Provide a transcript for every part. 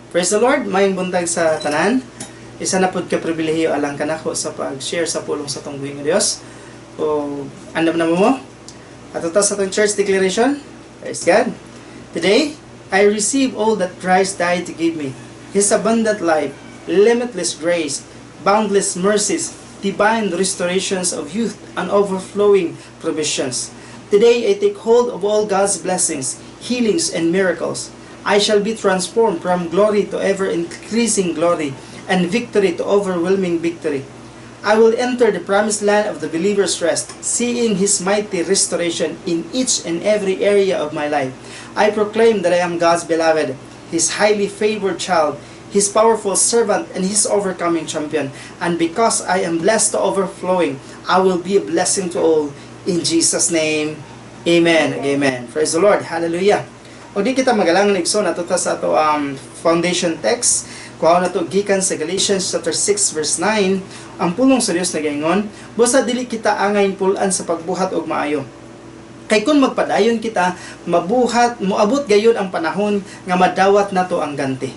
Praise the Lord, maayong buntag sa tanan. Isa na pud ka pribilehiyo alang kanako sa pag-share sa pulong sa atong buhi nga Dios. O andam na mo mo? Ato ta sa atong church declaration. Praise God. Today, I receive all that Christ died to give me. His abundant life, limitless grace, boundless mercies, divine restorations of youth, and overflowing provisions. Today, I take hold of all God's blessings, healings, and miracles. I shall be transformed from glory to ever increasing glory, and victory to overwhelming victory. I will enter the promised land of the believer's rest, seeing His mighty restoration in each and every area of my life. I proclaim that I am God's beloved, His highly favored child, His powerful servant, and His overcoming champion. And because I am blessed to overflowing, I will be a blessing to all. In Jesus' name, amen. Amen. Praise the Lord. Hallelujah. O di kita magalangan, igsoon, ato ta sa ato foundation text. Kuha na to gikan sa Galatians chapter 6 verse 9. Ang pulong sa Dios nagaingon, "Busa dili kita angay pul-an sa pagbuhat og maayo. Kay kung magpadayon kita mabuhat, moabot gayon ang panahon nga madawat nato ang ganti."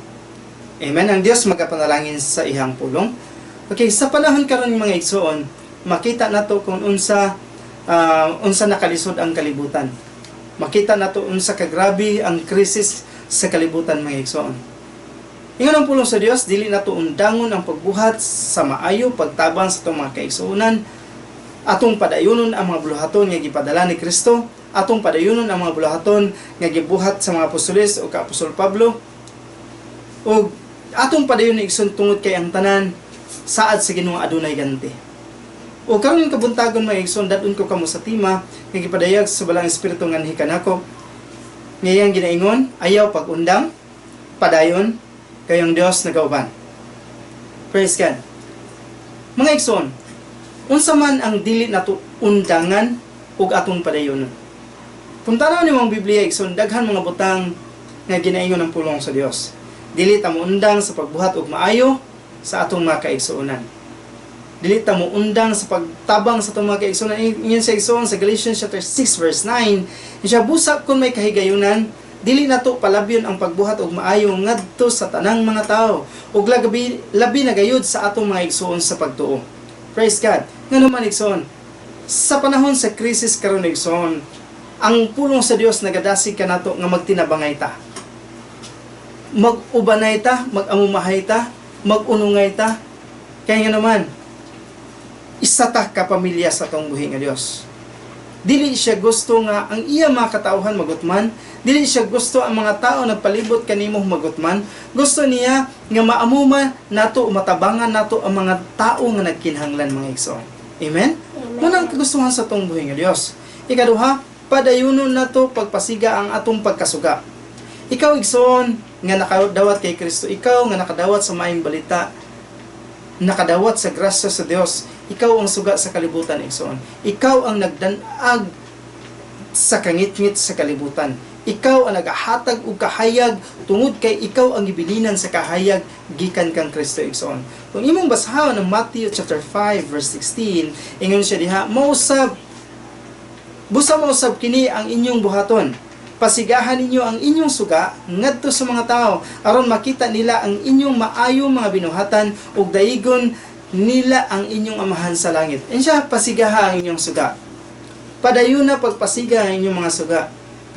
Amen. Ang Dios magapanalangin sa iyang pulong. Okay, sa panahon karon, mga igsoon, makita nato kung unsa nakalisod ang kalibutan. Makita nato unsa kagrabe ang krisis sa kalibutan, mga igsoon. Ingon ang pulong sa Dios, dili nato undangon ang pagbuhat sa maayo, pagtabang sa atong mga kaigsuonan, atong padayunon ang mga buluhaton nga gipadala ni Kristo, atong padayunon ang mga buluhaton nga gibuhat sa mga apostoles o ka Apostol Pablo, ug atong padayon, igsoon, tungod kay ang tanan saad sa Ginoo adunay ganti. O karon kabuntagon, mga igsoon, dad-on ko kamo sa tema nga gipadayag sa Balaang Espiritu nganhi kanako. Ngayang ginaingon, "Ayaw pag-undang, padayon, kay ang Dios nagauban." Praise God. Mga igsoon, unsa man ang dili nato undangan ug atong padayonon? Kung tanaw nimo ang Biblia, igsoon, daghan mga butang nga ginaingon ng pulong sa Dios. Dili ta moundang sa pagbuhat og maayo sa atong mga kaigsuonan. Dili ta moundang sa pagtabang sa atong mga kaigsuonan. Ingon sa igsoon sa Galatians chapter 6 verse 9, siya, "Busa kung may kahigayunan, dili nato palabyon ang pagbuhat og maayo ngadto sa tanang mga tao ug labi, labi na gayud sa atong mga igsuon sa pagtuo." Praise God. Ngano man, igsoon, sa panahon sa krisis karon, igsoon, ang pulong sa Dios nagadasig kanato nga magtinabangay ta. Mag-ubanay ta, mag-amumahay ta, mag-unungay ta. Kaya nga naman, isa ta ka pamilya sa atong buhi nga Dios. Dili siya gusto nga ang iya mga katauhan magutman. Dili siya gusto ang mga tao nagpalibot kanimo magutman. Gusto niya nga maamuma nato, matabangan nato ang mga tao nga nagkinahanglan, mga igsoon. Amen? Amen. Mao ang kagustuhan sa atong buhi nga Dios. Ikaduha, padayunon nato pagpasiga ang atong pagkasuga. Ikaw, igsoon, nga nakadawat kay Kristo, ikaw nga nakadawat sa maayong balita, nakadawat sa grasya sa Dios, ikaw ang suga sa kalibutan, igsoon. Ikaw ang nagdan-ag sa kangitngit sa kalibutan. Ikaw ang nagahatag og kahayag tungod kay ikaw ang gibilinan sa kahayag gikan kang Kristo, igsoon. Kung imong basahon ang Matthew chapter 5 verse 16, ingon siya diha, "Mausab busa mausab kini ang inyong buhaton. Pasigahan ninyo ang inyong suga ngadto sa mga tao aron makita nila ang inyong maayong mga binuhatan ug daigon nila ang inyong Amahan sa langit." Ingon siya, pasigaha ang inyong suga. Padayon na pagpasiga ang inyong mga suga.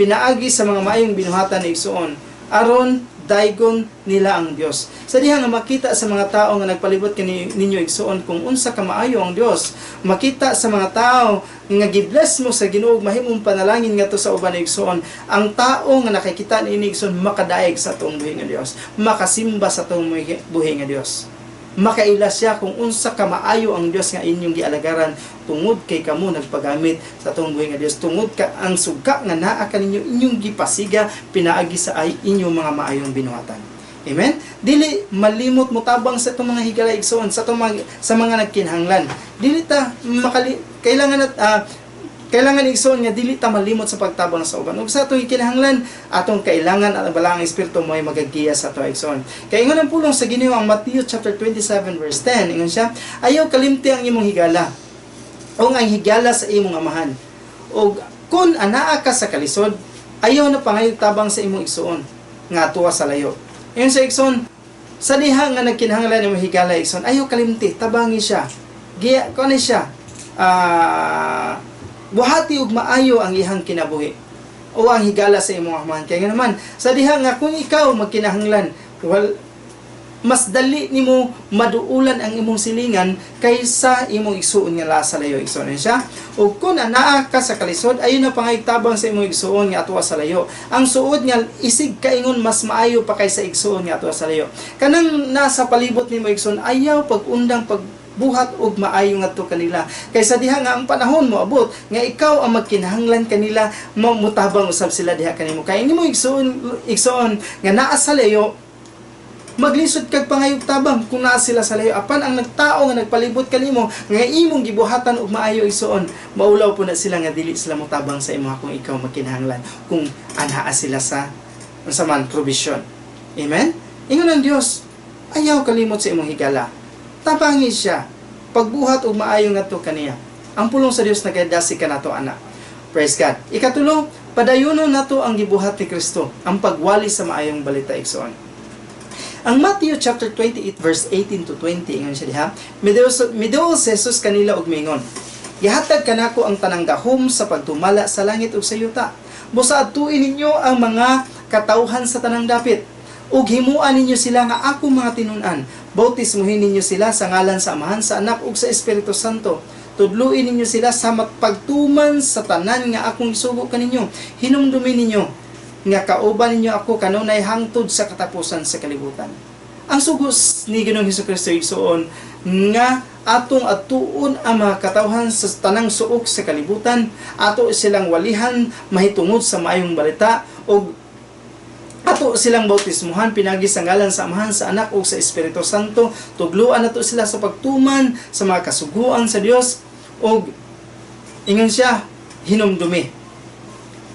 Pinaagi sa mga maayong binuhatan ni igsoon aron daygon nila ang Dios. Sa diha nga makita sa mga tao nga nagpalibot kani ninyo, igsoon, kung unsa ka maayo ang Dios, makita sa mga tao nga gibless mo sa Ginoo, mahimong panalangin ngadto sa uban, igsoon, ang tao nga nakakita niini, igsoon, makadaig sa atong buhi nga Dios, makasimba sa atong buhi nga Dios. Makaila siya kung unsa ka maayo ang Dios nga inyong gialagaran tungod kay kamo nagpagamit sa atong buhi nga Dios, tungod ka ang suga nga naa kaninyo inyong gipasiga pinaagi sa ay inyong mga maayong binuhatan. Amen. Dili malimot motabang sa atong mga higala, igsoon, sa atong mga, sa mga nagkinahanglan. Dili ta makali kailangan at kailangan, igsoon, nga dili ta malimot sa pagtabang sa uban. Ug sa atong kinahanglan, atong kailangan ang Balaang Espiritu mo ay magagiya sa ato, igsoon. Kay ingon ang pulong sa Ginoo ang Matthew chapter 27 verse 10, ingon siya, "Ayaw kalimti ang imong higala o ang higala sa imong amahan. Og kung anaa ka sa kalisod, ayaw na pangayo tabang sa imong igsuon nga tuwa sa layo." Ingon siya, igsoon, sa diha nga nagkinahanglan imong higala, igsoon, ayaw kalimti, tabangi siya. Giya ko ni siya. Buhati og maayo ang iyang kinabuhi o ang higala sa imong amahan. Kaya nga naman, sa diha nga kung ikaw magkinahanglan, well, mas dali nimo maduulan ang imong silingan kaysa imong igsuon nga naa sa layo, igsuon siya. Ug kung anaa ka sa kalisod, ayo na pangayog tabang sa imong igsuon nga atuwa sa layo. Ang suod nga isig kaingon mas maayo pa kaysa igsuon nga atuwa sa layo. Kanang nasa palibot nimo, igsuon, ayaw pag-undang pag buhat og maayo ngadto kanila, kaysa diha nga ang panahon mo abot nga ikaw ang magkinahanglan kanila, mutabang usab sila diha kanimo. Kay nimo igsuon, igsuon nga naa sa layo, maglisod kag pangayog tabang kung naa sila sa layo. Apan ang nagtao nga nagpalibot kanimo nga imong gibuhatan og maayo, igsuon, maulaw po na sila nga dili sila motabang sa imo kung ikaw magkinahanglan, kung anaa sila sa unsa man provision. Amen. Ingon ang Dios, ayaw kalimot sa imong higala, tabangi siya, pagbuhat og maayo ngadto kaniya. Ang pulong sa Dios nagadasig kanato ana. Praise God. Ikatulo, padayonon nato ang gibuhat ni Kristo, ang pagwali sa maayong balita, igsoon. Ang Matthew chapter 28 verse 18 to 20, ingon siya diha, Miduol si Jesus kanila og mingon, "Gihatag kanako ang tanang gahom sa pagtumala sa langit ug sa yuta. Busa adtuin ninyo ang mga katawhan sa tanang dapit ug himua ninyo sila nga akong mga tinun-an. Bautismuhin ninyo sila sa ngalan sa Amahan, sa Anak ug sa Espiritu Santo. Tudluin ninyo sila sa pagtuman sa tanan nga akong isugo kaninyo. Hinumdumi ninyo nga kauban ninyo ako kanunay hangtod sa katapusan sa kalibutan." Ang sugos ni Ginoong Hesukristo, igsuon, nga atong atuon ang mga katawhan sa tanang suok sa kalibutan, ato silang walihan mahitungod sa maayong balita ug ato silang bautismuhan pinagi sa ngalan sa Amahan, sa Anak ug sa Espiritu Santo. Tudluan nato sila sa pagtuman sa mga kasuguan sa Dios ug ingon siya, hinumdumi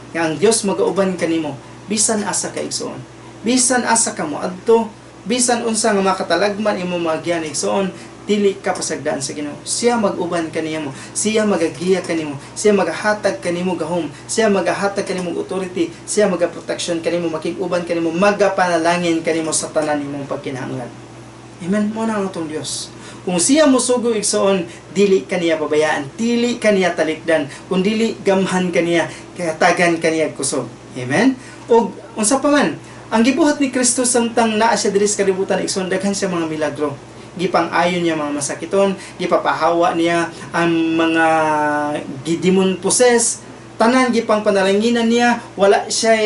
nga ang Dios magauban kanimo bisan asa ka, igsuon. Bisan asa ka moadto, bisan unsa nga makatalagman imo maagyan, igsuon, dili ka pasagdaan sa Ginoo. Siya mag-uban kaniya mo. Siya magagiya kanimo. Siya magahatag kanimo gahom. Siya magahatag kanimo authority. Siya maga-protection kanimo, makig-uban kanimo, magapanalangin kanimo sa tanan nimong pagkinahanglan. Amen. Mao na ang atong Dios. Kung siya mosugo, igsoon, dili kaniya pabayaan, dili kaniya talikdan, kung dili gamhan kaniya, katagan kaniya kusog. Amen. Og unsa pa man, ang gibuhat ni Kristo samtang naa siya diri sa kalibutan, igsoon, daghan siya mga milagro. Gipang-ayo niya mga masakiton, gipapahawa niya ang mga gi-demon possess, tanan gipang panalanginan niya, wala siya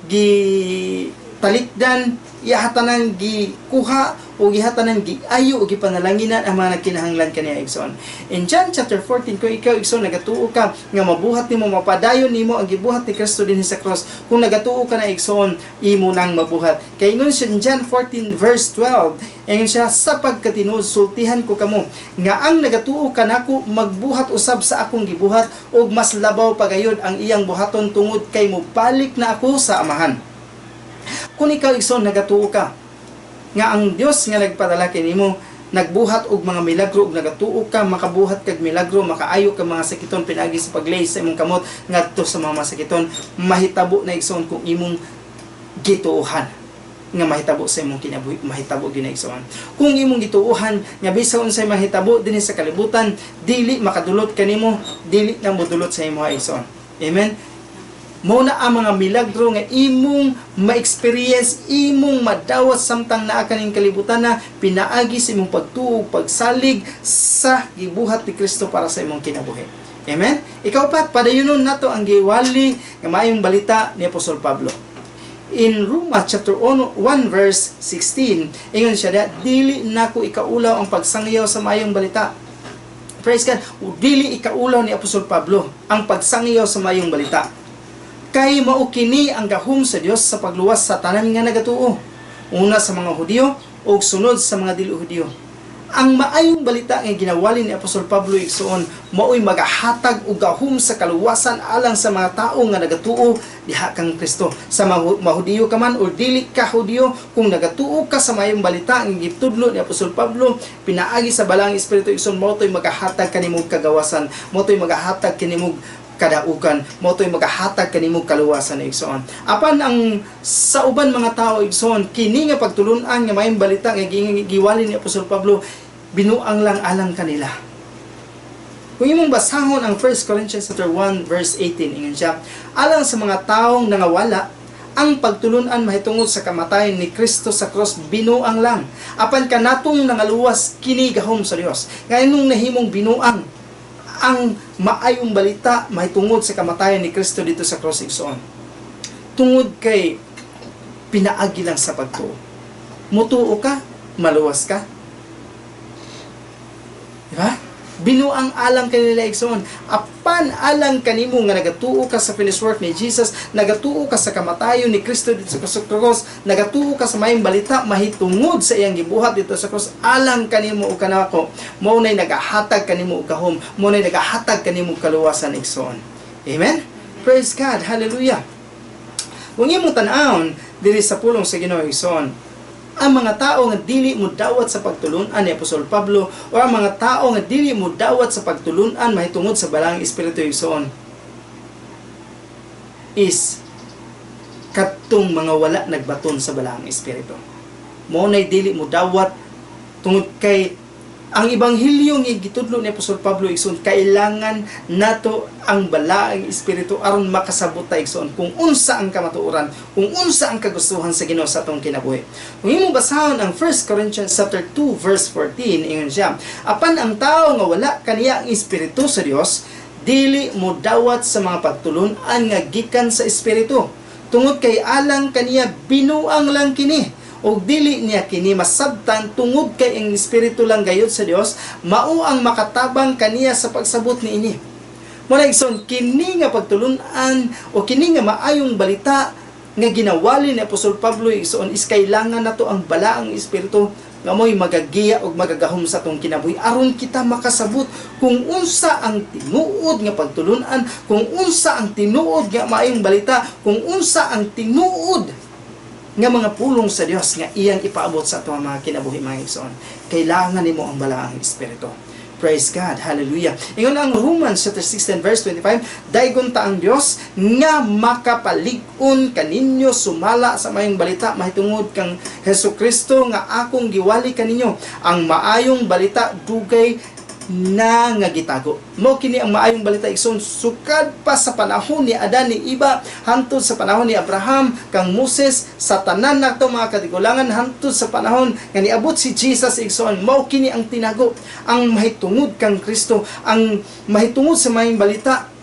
gi talikdan, ihatanan gikuha o gihatanan giayo o gipanalanginan ang mga nagkinahanglan kaniya, igsoon. In John chapter 14, kung ikaw, igsoon, nagatuo ka nga mabuhat nimo, mapadayon nimo ang gibuhat ni Kristo dinhi sa cross, kung nagatuo ka na, igsoon, imo nang mabuhat. Kay ingon siya in John 14 verse 12, ingon siya, "Sa pagkatinuod sultihan ko kamo nga ang nagatuo kanako magbuhat usab sa akong gibuhat ug mas labaw pa gayud ang iyang buhaton tungod kay mobalik na ako sa Amahan." Kung ikaw, igsoon, nagatuo ka nga ang Dios nga nagpadala kanimo nagbuhat og mga milagro ug nagatuo ka makabuhat kag milagro, makaayo ka mga sakiton pinaagi sa paglay sa imong kamot ngadto sa mga masakiton, mahitabo na, igsoon. Kung imong gituohan nga mahitabo sa imong kinabuhi, mahitabo gyud na, igsoon. Kung imong gituohan nga bisan unsay mahitabo dinhi sa kalibutan dili makadulot kanimo, dili na modulot sa imo, igsoon. Amen. Mao na ang mga milagro nga imong ma-experience, imong madawat samtang naa kaning kalibutan na pinaagi sa imong pagtuo, pagsalig sa gibuhat ni Kristo para sa imong kinabuhi. Amen? Ikaw pa, padayonon nato ang giwali nga maayong balita ni Apostol Pablo. In Roma chapter 1 verse 16, ingon siya da, "Dili nako ikaulaw ang pagsangyaw sa maayong balita." Praise God. Dili ikaulaw ni Apostol Pablo ang pagsangyaw sa maayong balita. Kay mao kini ang gahom sa Dios sa pagluwas sa tanan nga nagatuo. Una sa mga Hudiyo ug sunod sa mga dili Hudiyo. Ang maayong balita nga ginawali ni Apostol Pablo, igsuon, mao'y magahatag og gahom sa kaluwasan alang sa mga tawo nga nagatuo diha kang Kristo. Sa mahudiyo ka man o dili ka Hudiyo, kung nagatuo ka sa maayong balita nga gitudlo ni Apostol Pablo pinaagi sa Balaang Espiritu, igsuon, mao to'y magahatag kanimong kagawasan, mao to'y magahatag kanimong kadaugan, mao to'y magahatag kanimo kaluwasan, igsoon. Apan ang sa uban mga tao, igsoon, kini nga pagtulunan nga maayong balita nga giwali ni Apostol Pablo, binuang lang alang kanila. Kung imong basahon ang 1 Corinthians chapter 1 verse 18, ingon siya, "Alang sa mga taong nangawala, ang pagtulunan mahitungod sa kamatayon ni Kristo sa cross binuang lang. Apan kanatong nangaluwas, kini gahom sa Dios." Nganong nahimong binuang ang maayong balita mahitungod sa kamatayon ni Kristo didto sa cross, igsoon? Tungod kay pinaagi lang sa pagtuo. Mutuo ka, maluwas ka. Di ba? Binuang alang kanila, igsoon. Apan alang kanimo nga nagatuo ka sa finished work ni Jesus, nagatuo ka sa kamatayon ni Kristo didto sa cross, nagatuo ka sa maayong balita mahitungod sa iyang gibuhat didto sa cross alang kanimo ug kanako, mao nay nagahatag kanimo og gahom, mao nay nagahatag kanimo og kaluwasan, igsoon. Amen. Praise God. Hallelujah. Kung imong tan-awon diri sa pulong sa Ginoo, igsoon, ang mga tao nga dili mo dawat sa pagtulunan ni Apostol Pablo o ang mga tao nga dili mo dawat sa pagtulunan mahitungod sa Balaang Espiritu, igsoon, is kadtong mga wala nagbaton sa Balaang Espiritu. Mao nay dili mo dawat tungod kay ang ebanghelyo nga gitudlo ni Apostol Pablo, igsoon, kailangan nato ang Balaang Espiritu aron makasabot ta, igsoon, kung unsa ang kamatuoran, kung unsa ang kagustuhan sa Ginoo sa atong kinabuhi. Kung imong basahon ang 1 Corinthians chapter 2 verse 14, ingon siya, "Apan ang tao nga wala kaniya ang Espiritu sa Dios, dili mo dawat sa mga pagtulun-an nga gikan sa Espiritu. Tungod kay alang kaniya binuang lang kini ug dili niya kini masabtan tungod kay ang Espiritu lang gayud sa Dios mao ang makatabang kaniya sa pagsabot niini." Mao na, igsoon, kini nga pagtulunan o kini nga maayong balita nga ginawali ni Apostol Pablo, igsoon, is kailangan nato ang Balaang Espiritu nga mo'y magagiya og magagahom sa atong kinabuhi aron kita makasabot kung unsa ang tinuod nga pagtulunan, kung unsa ang tinuod nga maayong balita, kung unsa ang tinuod nga mga pulong sa Dios nga iyang ipaabot sa atong mga kinabuhi, mga igsoon. Kailangan nimo ang Balaang Espiritu. Praise God. Hallelujah. Ingon ang Romans chapter 16 verse 25, "Daygon ta ang Dios nga makapalig-on kaninyo sumala sa maayong balita mahitungod kang Hesus Kristo nga akong giwali kaninyo. Ang maayong balita dugay na nga gitago." Mao kini ang maayong balita, igsoon, sukad pa sa panahon ni Adan ni Eva hantod sa panahon ni Abraham kang Moses, sa tanan nato mga katigulangan hantod sa panahon nga niabot si Jesus, igsoon. Mao kini ang tinago, ang mahitungod kang Kristo, ang mahitungod sa maayong balita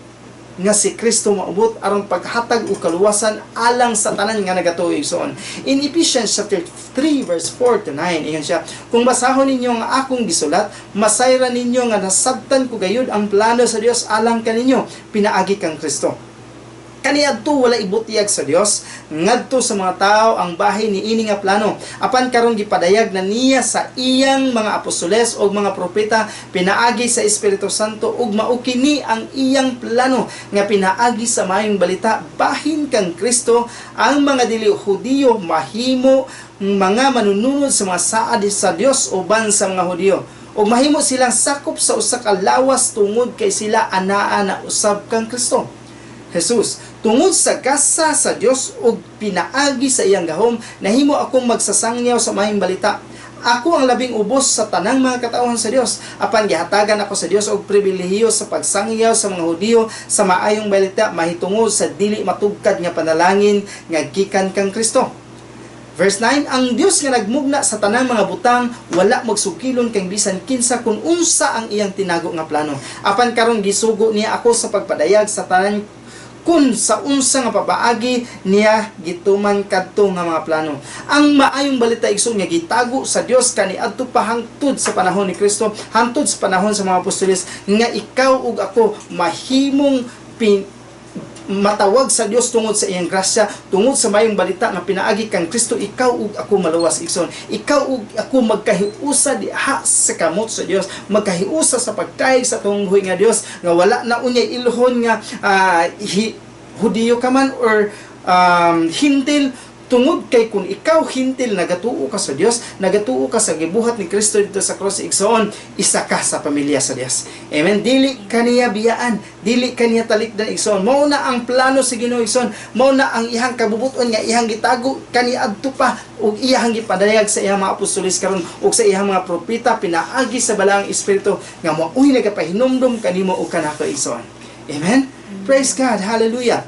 nga si Kristo maubot aron paghatag og kaluwasan alang sa tanan nga nagatuo, igsoon. In Ephesians chapter 3 verse 4 to 9, ingon siya, "Kung basahon ninyo ang akong gisulat, masayran ninyo nga nasabtan ko gayud ang plano sa Dios alang kaninyo pinaagi kang Kristo. Kaniadto wala ibutyag sa Dios ngadto sa mga tao ang bahin niini nga plano. Apan karon gipadayag na niya sa iyang mga apostoles ug mga propeta pinaagi sa Espiritu Santo, ug mao kini ang iyang plano nga pinaagi sa maayong balita bahin kang Kristo ang mga dili Hudiyo mahimo mga manununod sa mga saad sa Dios uban sa mga Hudiyo ug mahimo silang sakop sa usa ka lawas tungod kay sila anaa na usab kang Kristo Jesus. Tungod sa gasa sa Dios ug pinaagi sa iyang gahom, nahimo akong magsasangyaw sa maayong balita. Ako ang labing ubos sa tanang mga katawhan sa Dios. Apan gihatagan ako sa Dios og pribilehiyo sa pagsangyaw sa mga Hudiyo sa maayong balita mahitungod sa dili matugkad nga panalangin nga gikan kang Kristo." Verse 9, "Ang Dios nga nagmugna sa tanang mga butang, wala magsugilon kang bisan kinsa kung unsa ang iyang tinago nga plano. Apan karon gisugo niya ako sa pagpadayag sa tanan kung sa unsa nga pabaagi niya gituman kadto nga mga plano." Ang maayong balita, igsoon, nga gitago sa Dios kaniadto pa hangtod sa panahon ni Kristo, hangtod sa panahon sa mga apostoles, nga ikaw ug ako mahimong matawag sa Dios tungod sa iyang grasya, tungod sa maayong balita nga pinaagi kang Kristo, ikaw ug ako maluwas, igsoon. Ikaw ug ako magkahiusa diha sa kamot sa Dios, magkahiusa sa pagtayeg sa atong buhi nga Dios nga wala na unyay ilhon nga Hudiyo ka man or Hintil. Tungod kay kung ikaw hintil nagatuo ka sa Dios, nagatuo ka sa gibuhat ni Kristo dito sa cross, igsoon, isa ka sa pamilya sa Dios. Amen. Dili kaniya biyaan, dili kaniya talikdan, igsoon. Mao na ang plano sa Ginoo, igsoon. Mao na ang iyang kabubuton nga iyang gitago kaniadto pa ug iyang gipadayag sa iyang mga apostoles karon ug sa iyang mga propeta pinaagi sa Balaang Espiritu nga mao'y nagapahinumdom kanimo ug kanako, igsoon. Amen. Praise God. Hallelujah.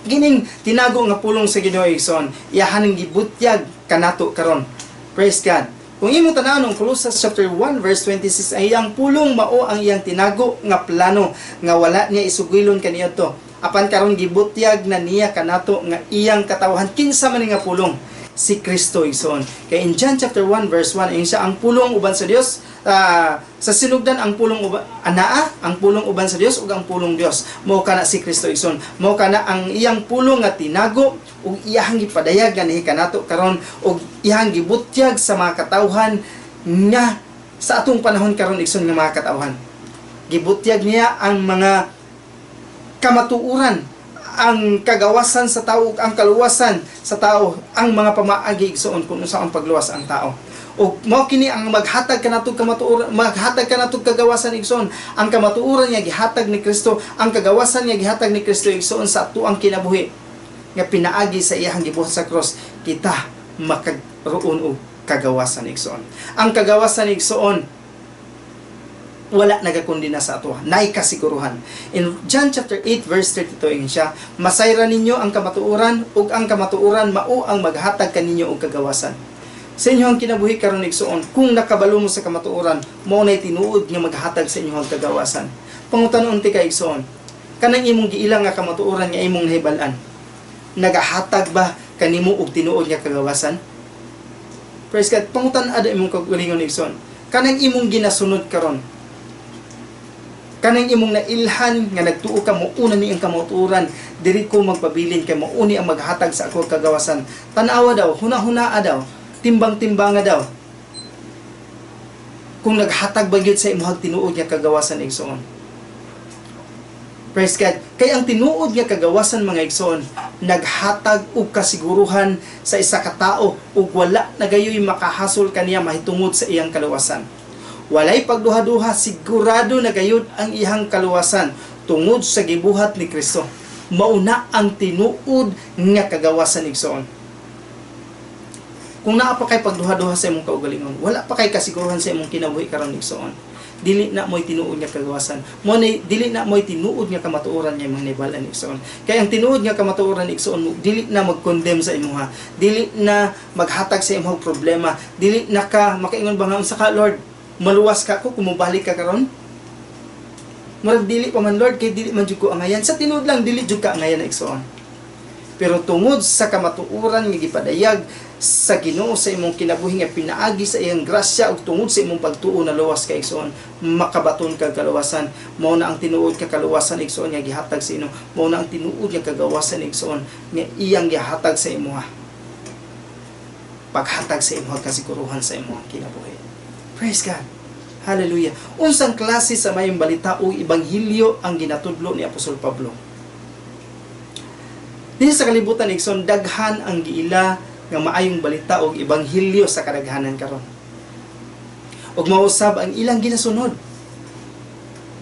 Kining tinago nga pulong sa Ginoo, igsoon, iyahan ang gibutyag kanato karon. Praise God. Kung imong tan-awon ang Colossus chapter 1 verse 26, ang iyang pulong mao ang iyang tinago nga plano nga wala niya isugilon kaniadto. Apan karon gibutyag na niya kanato nga iyang katawhan. Kinsa man ni nga pulong? Si Kristo, igsoon. Kay in John chapter 1 verse 1, ingon siya, ang pulong uban sa Dios, sa sinugdan ang pulong uban, anaa ang pulong uban sa Dios ug ang pulong Dios. Mao kana si Kristo, igsoon. Mao kana ang iyang pulong nga tinago ug iyang gipadayag ganihi kanato karon ug iyang gibutyag sa mga katawhan nga sa atong panahon karon, igsoon, nga mga katawhan. Gibutyag niya ang mga kamatuoran, ang kagawasan sa tao, ang kaluwasan sa tao, ang mga pamaagi, igsoon, kung unsa ang pagluwas ang tao. Ug mao kini ang maghatag kanatong kamatuoran, maghatag kanatong kagawasan, igsoon. Ang kamatuoran nga gihatag ni Kristo, ang kagawasan nga gihatag ni Kristo, igsoon, sa atuang kinabuhi nga pinaagi sa iyang gibuhat sa cross, kita makaroon og kagawasan, igsoon. Ang kagawasan, igsoon, wala nagakondena sa ato, naay kasiguruhan. In John chapter 8 verse 32, ingon siya, "Masayran ninyo ang kamatuoran ug ang kamatuoran mao ang maghatag kaninyo og kagawasan." Sa inyong kinabuhi karon, igsoon, kung nakabalo mo sa kamatuoran, mao nay tinuod nga maghatag sa inyong kagawasan. Pangutan-on tika, igsoon, kanang imong giila nga kamatuoran nga imong nahibal-an, nagahatag ba kanimo og tinuod nga kagawasan? Praise God. Pangutan-a imong kaugalingon, igsoon. Kanang imong ginasunod karon, kanang imong nailhan nga nagtuo ka mo una ni ang kamatuoran, diri ko magpabilin kay mao ni ang maghatag sa ako kagawasan. Tan-awa daw, huna-hunaa daw, timbang-timbanga daw. Kung naghatag ba gyud sa imong tinuod nga kagawasan, igsoon. Praise God. Kay ang tinuod nga kagawasan, mga igsoon, naghatag og kasiguruhan sa isa ka tawo ug wala na gayoy makahasol kaniya mahitungod sa iyang kaluwasan. Walay pagduha-duha, sigurado na gayud ang iyang kaluwasan tungod sa gibuhat ni Kristo. Mauna ang tinuod nga kagawasan, igsoon. Kung naa pa kay pagduha-duha sa imong kaugalingon, wala pa kay kasiguruhan sa imong kinabuhi karon, igsoon. Dili na mo'y tinuod nga kagawasan. Mo na dili na mo'y tinuod nga kamatuoran nga imong nahibal-an, igsoon. Kay ang tinuod nga kamatuoran, igsoon, dili na mag-condemn sa imuha. Dili na maghatag sa imong problema. Dili na ka makaingon ba nga, "Unsa ka, Lord? Maluwas ka ko kung mobalik ka karon? Murag dili pa man, Lord, kay dili man jud ko angayan." Sa tinuod lang, dili jud ka angayan na, igsoon. Pero tungod sa kamatuoran nga gipadayag sa Ginoo sa imong kinabuhi nga pinaagi sa iyang grasya ug tungod sa imong pagtuo na luwas ka, igsoon, makabaton kag kaluwasan. Mao na ang tinuod ka kaluwasan, igsoon, nga gihatag sa imo. Mao na ang tinuod nga kagawasan, igsoon, nga iyang gihatag sa imuha. Paghatag sa imong kasiguruhan sa imong kinabuhi. Praise God. Hallelujah. Unsang klase sa mayong balita o ebanghelyo ang ginatudlo ni Apostol Pablo? Dinhi sa kalibutan, igsoon, daghan ang giila nga maayong balita o ebanghelyo sa kadaghanan karon. Ug mausab ang ilang ginasunod.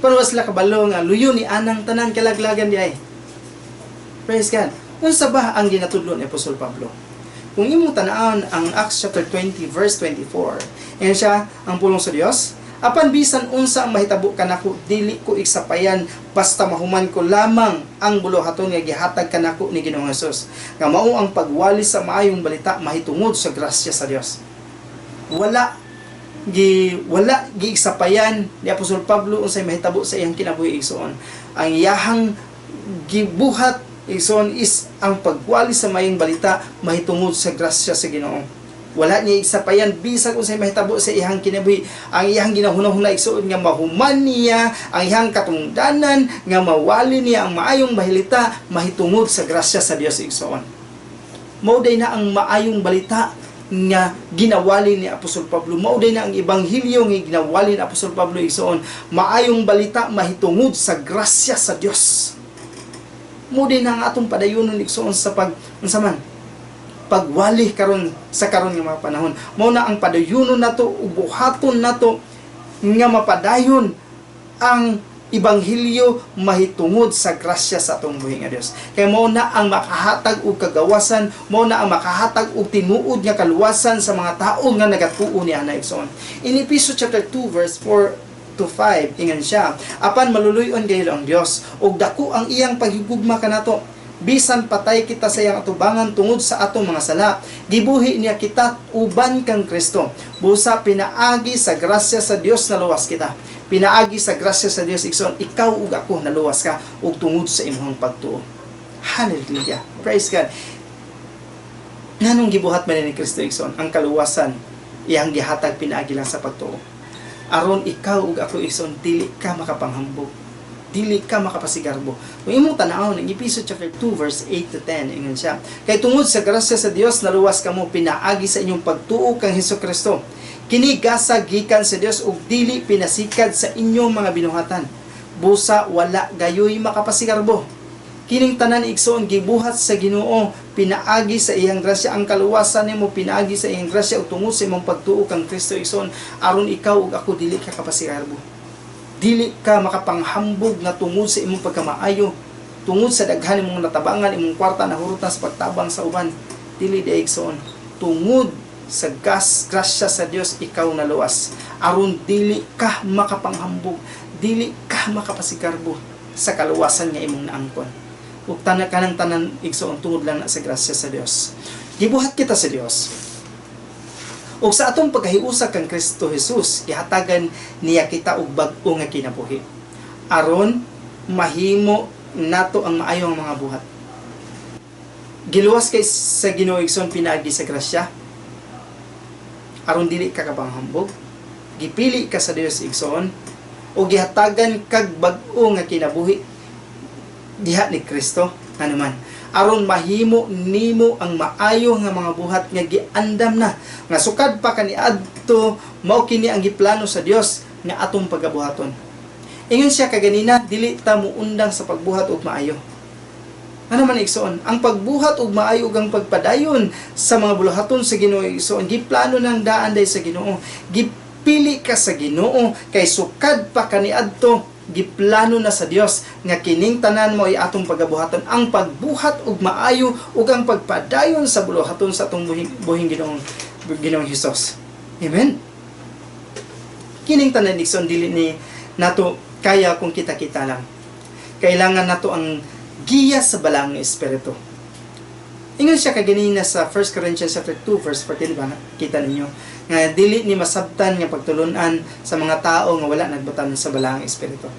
Pero wa sila kabalo nga luyo ni anang tanan kalaglagan diay. Praise God. Unsa ba ang ginatudlo ni Apostol Pablo? Kung imong tan-awon ang Acts chapter 20 verse 24, ingon siya ang pulong sa Dios, "Apan bisan unsa ang mahitabo kanako, dili ko igsapayan basta mahuman ko lamang ang buluhaton nga gihatag kanako ni Ginoong Hesus, nga mao ang pagwali sa maayong balita mahitungod sa grasya sa Dios." Wala giigsapayan ni Apostol Pablo unsay mahitabo sa iyang kinabuhi, igsoon. Ang iyahang gibuhat, igsoon, is ang pagwali sa maayong balita mahitungod sa grasya sa Ginoo. Wala niya igsapayan bisag unsay mahitabo sa iyang kinabuhi. Ang iyang ginahuna-huna, igsoon, nga mahuman niya ang iyang katungdanan nga mawali niya ang maayong balita mahitungod sa grasya sa Dios, igsoon. Mao day na ang maayong balita nga ginawali ni Apostol Pablo. Mao day na ang ebanghelyo nga ginawali ni Apostol Pablo, igsoon. Maayong balita mahitungod sa grasya sa Dios. Mao day na ang atong padayunon, igsoon, sa pag unsa man pagwali karon sa karon nga mga panahon. Mao na ang padayunon nato ug buhaton nato nga mapadayon ang ebanghelyo mahitungod sa grasya sa atong buhi nga Dios. Kay mao na ang makahatag og kagawasan, mao na ang makahatag og tinuod nga kaluwasan sa mga tawo nga nagatuo ni ana, igsoon. In Epeso chapter 2 verse 4 to 5, ingon siya, "Apan maluluy-on gayud ang Dios ug dako ang iyang paghigugma kanato. Bisan patay kita sa iyang atubangan tungod sa atong mga sala, gibuhi niya kita uban kang Kristo. Busa pinaagi sa grasya sa Dios naluwas kita." Pinaagi sa grasya sa Dios, igsoon, ikaw ug ako naluwas ka ug tungod sa imong pagtuo. Hallelujah. Praise God. Nganong gibuhat man ni Kristo, igsoon, ang kaluwasan iyang gihatag pinaagi lang sa pagtuo? Aron ikaw ug ako, igsoon, dili ka makapanghambog, dili ka makapasigarbo. Kung imong tanawon ang Epeso chapter 2 verse 8 to 10, ingon siya, "Kay tungod sa grasya sa Dios naluwas kamo pinaagi sa inyong pagtuo kang Hesus Kristo. Kini gasa gikan sa Dios ug dili pinasikad sa inyong mga binuhatan. Busa wala gayoy makapasigarbo." Kining tanan, igsoon, gibuhat sa Ginoo pinaagi sa iyang grasya. Ang kaluwasan nimo pinaagi sa iyang grasya ug tungod sa imong pagtuo kang Kristo, igsoon, aron ikaw ug ako dili ka kapasigarbo. Dili ka makapanghambog nga tungod sa imong pagkamaayo, tungod sa daghan imong natabangan, imong kwarta nahurutan sa pagtabang sa uban. Dili diay, igsoon. Tungod sa grasya sa Dios ikaw naluwas. Aron dili ka makapanghambog, dili ka makapasigarbo sa kaluwasan nga imong naangkon. Ug tanan kanang tanan, igsoon, tungod lang na sa grasya sa Dios. Gibuhat kita sa Dios. Ug sa atong pagkahiusa kang Kristo Jesus, gihatagan niya kita og bag-o nga kinabuhi. Aron mahimo nato ang maayong mga buhat. Giluwas kay sa Ginoo, igsoon, pinaagi sa grasya. Aron dili ka kapanghambog. Gipili ka sa Dios, igsoon, o gihatagan kag bag-o nga kinabuhi diha ni Kristo anuman aron mahimo nimo ang maayo nga mga buhat nga giandam na nga sukad pa kaniadto mao kini ang giplano sa Dios nga atong pagabuhaton. Ingon siya kaganina, dili ta muundang sa pagbuhat og maayo. Ano man, igsoon, ang pagbuhat og maayo ug ang pagpadayon sa mga buluhaton sa Ginoo, igsoon, giplano ng daan day sa Ginoo. Gipili ka sa Ginoo kay sukad pa kaniadto giplano na sa Dios nga kining tanan mo ay atong pagabuhaton, ang pagbuhat og maayo ug ang pagpadayon sa buluhaton sa atong buhing Ginoong Hesus. Amen. Kining tanan, igsoon, dili ni nato kaya kung kita-kita lang. Kailangan nato ang giya sa Balaang Espiritu. Ingon siya kaganina sa 1 Corinthians chapter 2 verse 14 ba, kita ninyo nga dili ni masabtan nga pagtulunan sa mga tao nga wala nagbatan sa Balaang Espiritu.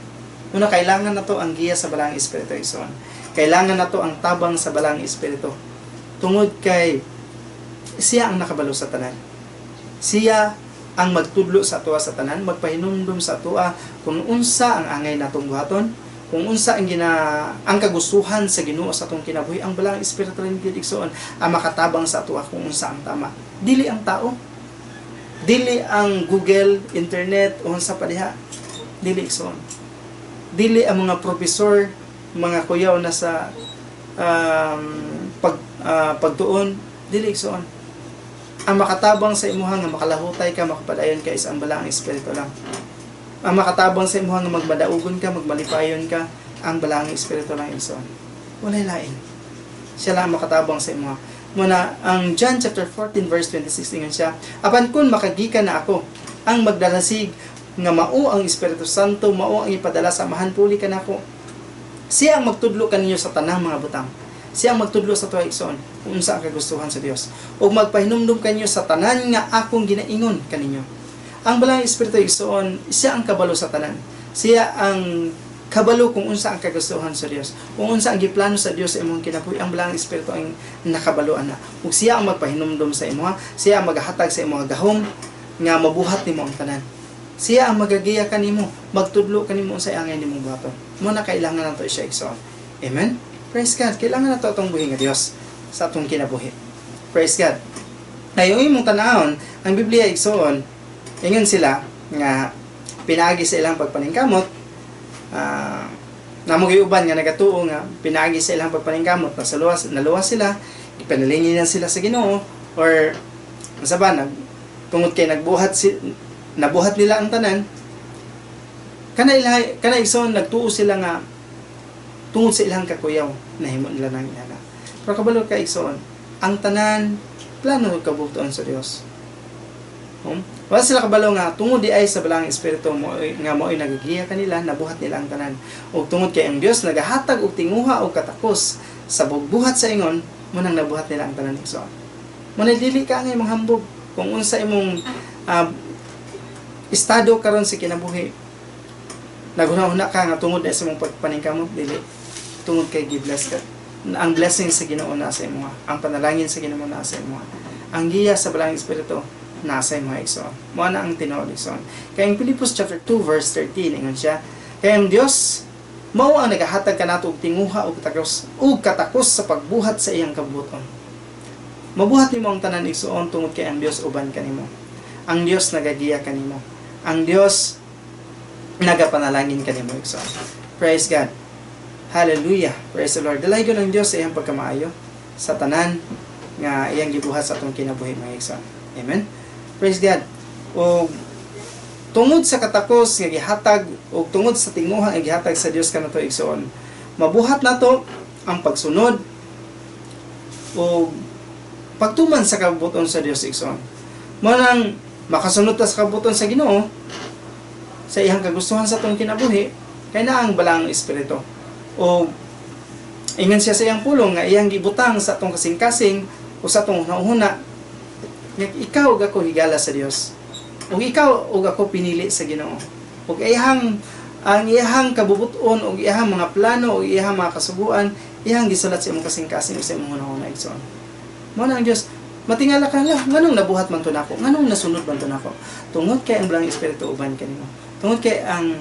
Una, kailangan nato ang giya sa Balaang Espiritu, igsoon. Kailangan nato ang tabang sa Balaang Espiritu. Tungod kay siya ang nakabalo sa tanan. Siya ang magtudlo sa atoa sa tanan, magpahinumdum sa atoa kung unsa ang angay natong buhaton, kung unsa ang kagustuhan sa Ginoo sa atong kinabuhi. Ang Balaang Espiritu rin gyud, igsoon, ang makatabang sa atoa kung unsa ang tama. Dili ang tao. Dili ang Google, internet o unsa pa diha. Dili, igsoon. Dili ang mga profesor, mga kuyaw na sa pagtuon, dili, igsoon. Ang makatabang sa imuha nga makalahutay ka, makapadayon ka is ang Balaang Espiritu lang. Ang makatabang sa imuha nga magmadaugon ka, magmalipayon ka, ang Balaang Espiritu lang, igsoon. Walay lain. Siya lang ang makatabang sa imuha. Muna, ang John chapter 14 verse 26, ingon siya, "Apan kung makagikan na ako, ang magdarasig nga mao ang Espiritu Santo, mao ang ipadala sa Amahan puli kanako. Siya ang magtudlo kaninyo sa tanang mga butang." Siya ang magtudlo sa tuwa, igsoon, kung unsa ang kagustuhan sa Dios. Ug magpahinumdum kanyo sa tanan nga akong ginaingon kaninyo. Ang Balaang Espiritu, igsoon, siya ang kabalo sa tanan. Siya ang kabalo kung unsa ang kagustuhan sa Dios. Kung unsa ang giplano sa Dios sa imong kinabuhi, ang Balaang Espiritu ang nakabalo ana. Ug siya ang magpahinumdum sa imoha, siya ang magahatag sa imong gahom nga mabuhat nimo ang tanan. Siya ang magagiya kanimo, magtudlo kanimo unsay angay nimong buhaton. Mo na kailangan nato siya, igsoon. Amen. Praise God. Kailangan nato atong buhi nga Dios sa atong kinabuhi. Praise God. Ngayon imong tanawon, ang Biblia, igsoon, ingon sila nga pinaagi sa ilang pagpaningkamot, namo uban nga nagatuo nga pinaagi sa ilang pagpaningkamot naluwas sila. Ipanalingin na sila sa Ginoo or sa ba nag tungod kay nagbuhat si nabuhat nila ang tanan kana ila kana, igsoon, nagtuo sila nga tungod sa ilang kakuyaw nahimo nila nang inana. Pero kabalo ka, igsoon, ang tanan plano kabubut-on sa Dios. Wala sila kabalo nga tungod diay sa Balaang Espiritu mo nga mo'y nagagiya kanila, nabuhat nila ang tanan. Ug tungod kay ang Dios nagahatag og tinguha og katakos sa pagbuhat sa ingon mo nang nabuhat nila ang tanan, igsoon. Mo na dili ka ngay manghambog kung unsa imong estado karon sa kinabuhi. Naghuna-huna ka nga tungod na sa imong pagpaningkamot, dili, tungod kay gi-bless ka. Ang blessing sa Ginoo naa sa imo, ang panalangin sa Ginoo naa sa imo, ang giya sa Balaang Espiritu nasa imo, igsoon. Mo na ang tinuod, igsoon. Kay ang Filipos chapter 2 verse 13, ingon siya, kay ang Dios mao ang nagahatag kanato og tinguha ug katakos sa pagbuhat sa iyang kabubut-on. Mabuhat nimo ang tanan, igsoon, tungod kay ang Dios uban kanimo. Ang Dios nagagiya kanimo. Ang Dios nagapanalangin kanimo, igsoon. Praise God. Hallelujah. Praise the Lord. Dalaygon ang Dios sa iyang pagkamaayo sa tanan nga iyang gibuhat sa atong kinabuhi, mga igsoon. Amen. Praise God. O tungod sa katakos nga gihatag o tungod sa tinguha nga gihatag sa Dios kanato, igsoon, mabuhat nato ang pagsunod o pagtuman sa kabubut-on sa Dios, igsoon. Mo nang makasunod ta sa kabubut-on sa Ginoo sa iyang kagustuhan sa atong kinabuhi kay naa ang Balaang Espiritu. O ingon siya sa iyang pulong nga iyang gibutang sa atong kasing-kasing o sa atong hunahuna nga ikaw ug ako higala sa Dios. Ug ikaw ug ako pinili sa Ginoo. Ug iyang ang iyang kabubuton ug iyang mga plano ug iyang mga kasuguan iyang gisulat sa imong kasing-kasing ug sa imong hunahuna, igsoon. Mo na ang Dios, matingala ka la, nganong nabuhat man to nako, nganong nasunod man to nako? Tungod kay ang Balaang Espiritu uban kanimo. Tungod kay ang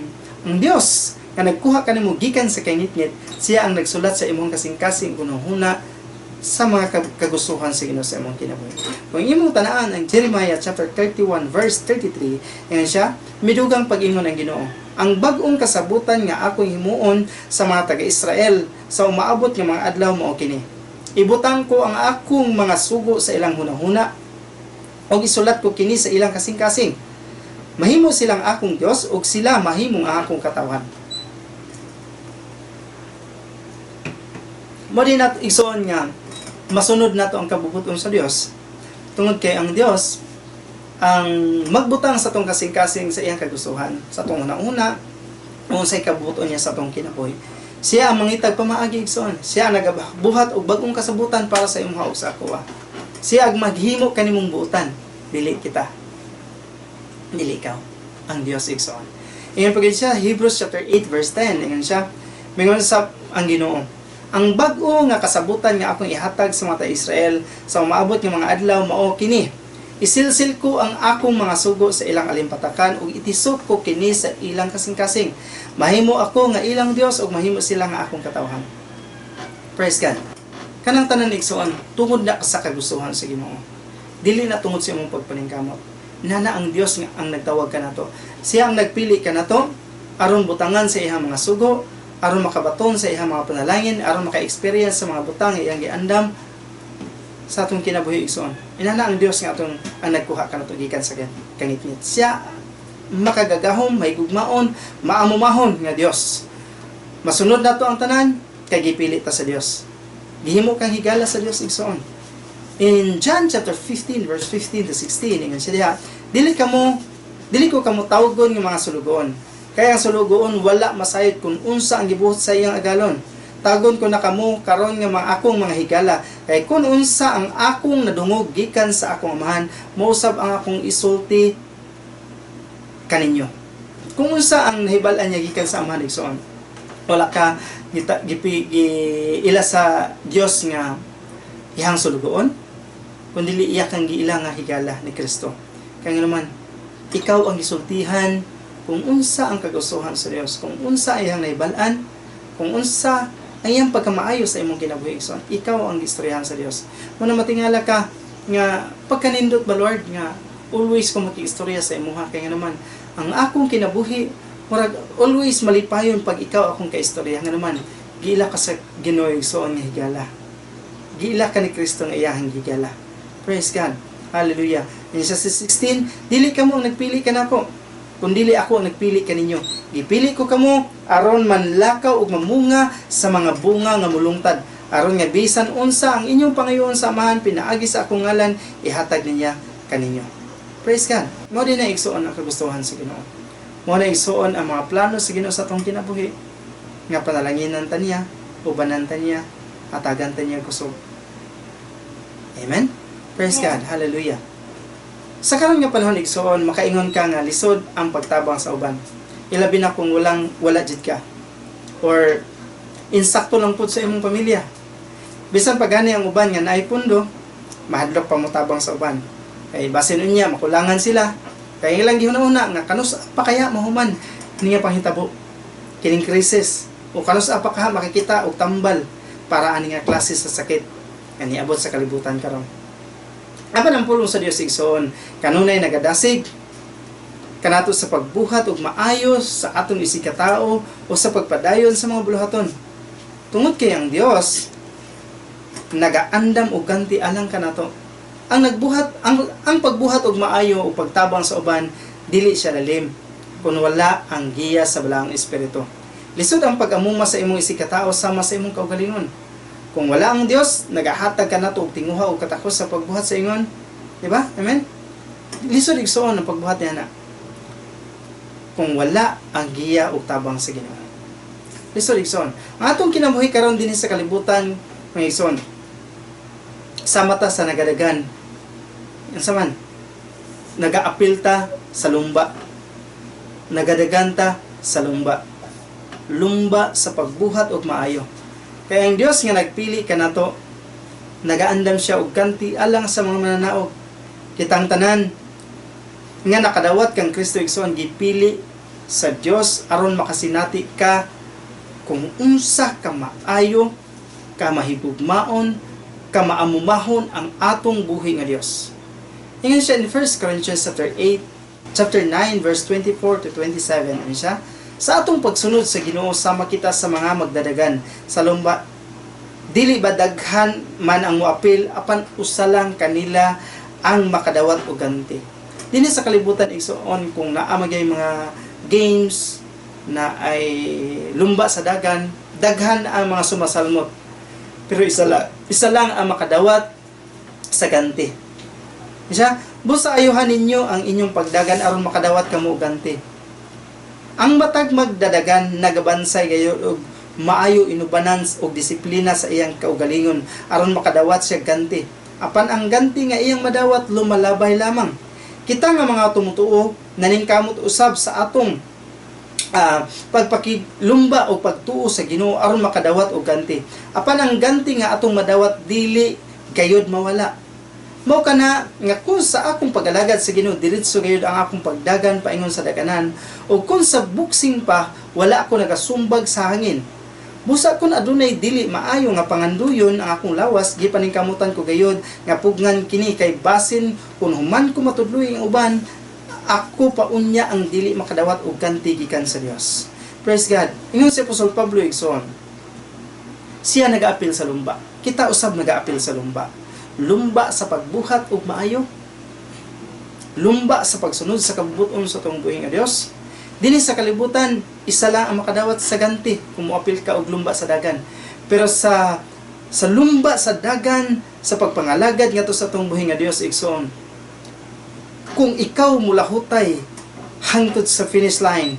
Dios nga nagkuha kanimo gikan sa kangitngit, siya ang nagsulat sa imong kasing-kasing, hunahuna sa mga kagustuhan sa Ginoo sa imong kinabuhi. Kung imong tanaan ang Jeremiah chapter 31 verse 33, ingon siya, midugang pag-ingon ang Ginoo. Ang bag-ong kasabutan nga akong himuon sa mga taga-Israel sa umaabot nga mga adlaw mao kini. Ibutang ko ang akong mga sugo sa ilang hunahuna ug isulat ko kini sa ilang kasing-kasing. Mahimo silang akong Dios ug sila mahimong ang akong katawhan. Mo din nat igsoon nga masunod nato ang kabubuton sa Dios tungod kay ang Dios ang magbutang sa atong kasing-kasing sa iyang kagustuhan sa atong una-una unsay kabubuton niya sa atong kinabuhi. Siya ang mangitag pamaagi, igsoon. Siya ang nagabuhat og bag-ong kasabutan para sa imong ug sa akoa. Siya ang maghimo kanimong buotan, dili kita, dili ikaw, ang Dios, igsoon. Ingon pa siya, Hebrews chapter 8 verse 10, ingon siya, mingon sa ang Ginoo, ang bag-o nga kasabutan nga akong ihatag sa mga Israel sa umaabot nga mga adlaw mao kini. Isilsil ko ang akong mga sugo sa ilang alimpatakan ug itisok ko kini sa ilang kasing-kasing. Mahimo ako nga ilang Dios ug mahimo sila nga akong katawhan. Praise God. Kanang tanan, igsoon, tungod na sa kagustuhan sa Ginoo. Dili na tungod sa imong pagpaningkamot. Nana ang Dios nga ang nagtawag kanato. Siya ang nagpili kanato aron butangan sa iyang mga sugo, aron makabaton sa iyang mga panalangin, aron maka-experience sa mga butang nga iyang giandam sa atong kinabuhi, igsoon. Inana ang Dios nga atong ang nagkuha kanato gikan sa kangitngit. Siya makagagahom, mahigugmaon, maamumahon nga Dios. Masunod nato ang tanan kay gipili ta sa Dios. Gihimo kang higala sa Dios, igsoon. In John chapter 15 verse 15 to 16, ingon siya diha, dili ko kamo tawgon nga mga sulugoon. Kay ang sulugoon wala masayod kung unsa ang gibuhat sa iyang agalon. Tawgon ko na kamo karon nga mga akong mga higala, kay kung unsa ang akong nadungog gikan sa akong Amahan, mousab ang akong isulti kaninyo. Kung unsa ang nahibal-an niya gikan sa Amahan, igsoon. Wala ka gita, gipi, gi, ila sa Dios nga iyang sulugoon, kundi iya kang giila nga higala ni Kristo. Kaya nga naman, ikaw ang gisultihan kung unsa ang kagustuhan sa Dios, kung unsa iyang nahibal-an, kung unsa ang iyang pagkamaayo sa imong kinabuhi, igsoon. Ikaw ang gistoryahan sa Dios. Muna matingala ka nga pagkanindot ba, Lord, nga always ko makiistorya sa imuha, kay nga naman ang akong kinabuhi murag always malipayon pag ikaw akong kaistorya. Nga naman giila ka sa Ginoo, igsoon, nga higala. Giila ka ni Kristo nga iyahang gigala. Praise God. Hallelujah. In sa 16, "Dili kamo ang nagpili kanako, kundili ako ang nagpili kaninyo. Gipili ko kamo aron manlakaw ug mamunga sa mga bunga nga mulungtad, aron nga bisan unsa ang inyong pangayoon sa Amahan pinaagi sa akong ngalan, ihatag niya kaninyo." Praise God. Mao din na, igsuon, ang kagustuhan sa Ginoo. Mao na, igsuon, ang mga plano sa Ginoo sa atong kinabuhi nga panalanginan ta niya, ubanan ta niya, hatagan ta niya kusog. Amen? Praise God. Hallelujah. Sa karon nga panahon, igsuon, makaingon ka nga lisod ang pagtabang sa uban. Ilabi na kung walang wala jud ka. Or insakto lang pud sa imong pamilya. Bisan pa gani ang uban nga naay pundo, mahadlok pa motabang sa uban. Kay basin unya makulangan sila. Kay ilang gihuna-huna nga kanus pa kaya mahuman niya panghitabo kining krisis o kanus pa ka makikita og tambal para ani nga klase sa sakit nga niabot sa kalibutan karon. Apan ang pulong sa Dios, igsoon, kanunay nagadasig kanato sa pagbuhat og maayo sa atong isigkatao o sa pagpadayon sa mga buluhaton. Tungod kay ang Dios nagaandam og ganti alang kanato. Ang nagbuhat ang pagbuhat og maayo o pagtabang sa uban, dili siya lalim kung wala ang giya sa Balaang Espiritu. Lisod ang pag-amuma sa imong isigkatao sama sa imong kaugalingon. Kung wala ang Dios, nagahatag kanato og tinguha o katakos sa pagbuhat sa ingon. Di ba? Amen? Lisod, igsoon, ang pagbuhat niya na kung wala ang giya o tabang sa Ginoo. Lisod, igsoon. Ang atong kinabuhi karon dinhi sa kalibutan, mga igsoon, sa mata sa nagadagan, unsa man, nagaapil ta sa lumba. Nagadagan ta sa lumba. Lumba sa pagbuhat og maayo. Kaya ang Dios nga nagpili kanato, nagaandam siya og ganti alang sa mga mananaog. Kitang tanan nga nakadawat kang Kristo, igsoon, gipili sa Dios aron makasinati ka kung unsa ka maayo, ka mahigugmaon, ka maamumahon ang atong buhi nga Dios. Ingon siya in 1 Corinthians chapter 8, chapter 9 verse 24 to 27, ano siya? "Sa atong pagsunod sa Ginoo, sama kita sa mga magdadagan sa lumba. Dili ba daghan man ang moapil, apan usa lang kanila ang makadawat og ganti?" Dinhi sa kalibutan, igsoon, kung naa magyay mga games na ay lumba sa dagan, daghan ang mga sumasalmot. Pero isa lang ang makadawat sa ganti. Siya, "Busa ayuhan ninyo ang inyong pagdagan aron makadawat kamo og ganti. Ang matag magdadagan nagabansay gayud og maayo inubanan og disiplina sa iyang kaugalingon aron makadawat siya ganti. Apan ang ganti nga iyang madawat lumalabay lamang. Kita nga mga tumutuo naningkamot usab sa atong pagpakilumba o pagtuo sa Ginoo aron makadawat og ganti. Apan ang ganti nga atong madawat dili gayud mawala. Mao kana nga kung sa akong pag-alagad sa Ginoo diretso gayud ang akong pagdagan paingon sa daganan, o kung sa boxing pa, wala ako nagasumbag sa hangin. Busa kung adunay dili maayo nga panganduyon ang akong lawas, gipaningkamutan ko gayud nga pugngan kini, kay basin kung human ko matudloy ang uban, ako pa unya ang dili makadawat og ganti gikan sa Dios." Praise God. Ingon si Apostol Pablo, igsoon, siya nagaapil sa lumba. Kita usab nagaapil sa lumba. Lumba sa pagbuhat og maayo, lumba sa pagsunod sa kabubut-on sa atong buhi nga Dios. Dinhi sa kalibutan, isa lang ang makadawat sa ganti kung moapil ka og lumba sa dagan. Pero sa lumba sa dagan, sa pagpangalagad ngadto sa atong buhi nga Dios, igsoon, kung ikaw mulahutay hangtod sa finish line,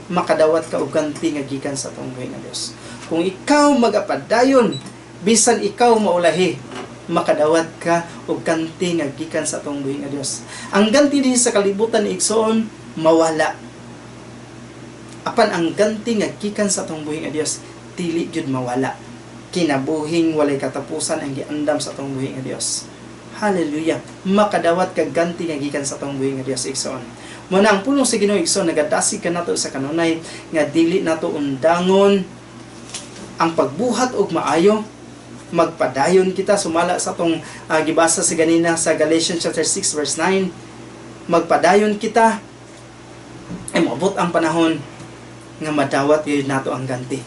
makadawat ka og ganti nga gikan sa atong buhi nga Dios. Kung ikaw magapadayon bisan ikaw maulahi, makadawat ka og ganti nga gikan sa atong buhi nga Dios. Ang ganti dinhi sa kalibutan, igsoon, mawala. Apan ang ganti nga gikan sa atong buhi nga Dios dili gyud mawala. Kinabuhing walay katapusan ang giandam sa atong buhi nga Dios. Hallelujah. Makadawat kag ganti nga gikan sa atong buhi nga Dios, igsoon. Mao na ang pulong sa Ginoo, igsoon, nagadasig kanato sa kanunay nga dili nato undangon ang pagbuhat og maayo, magpadayon kita sumala sa atong gibasa sa ganina sa Galatians chapter 6 verse 9. Magpadayon kita ay moabot ang panahon nga madawat gyud nato ang ganti.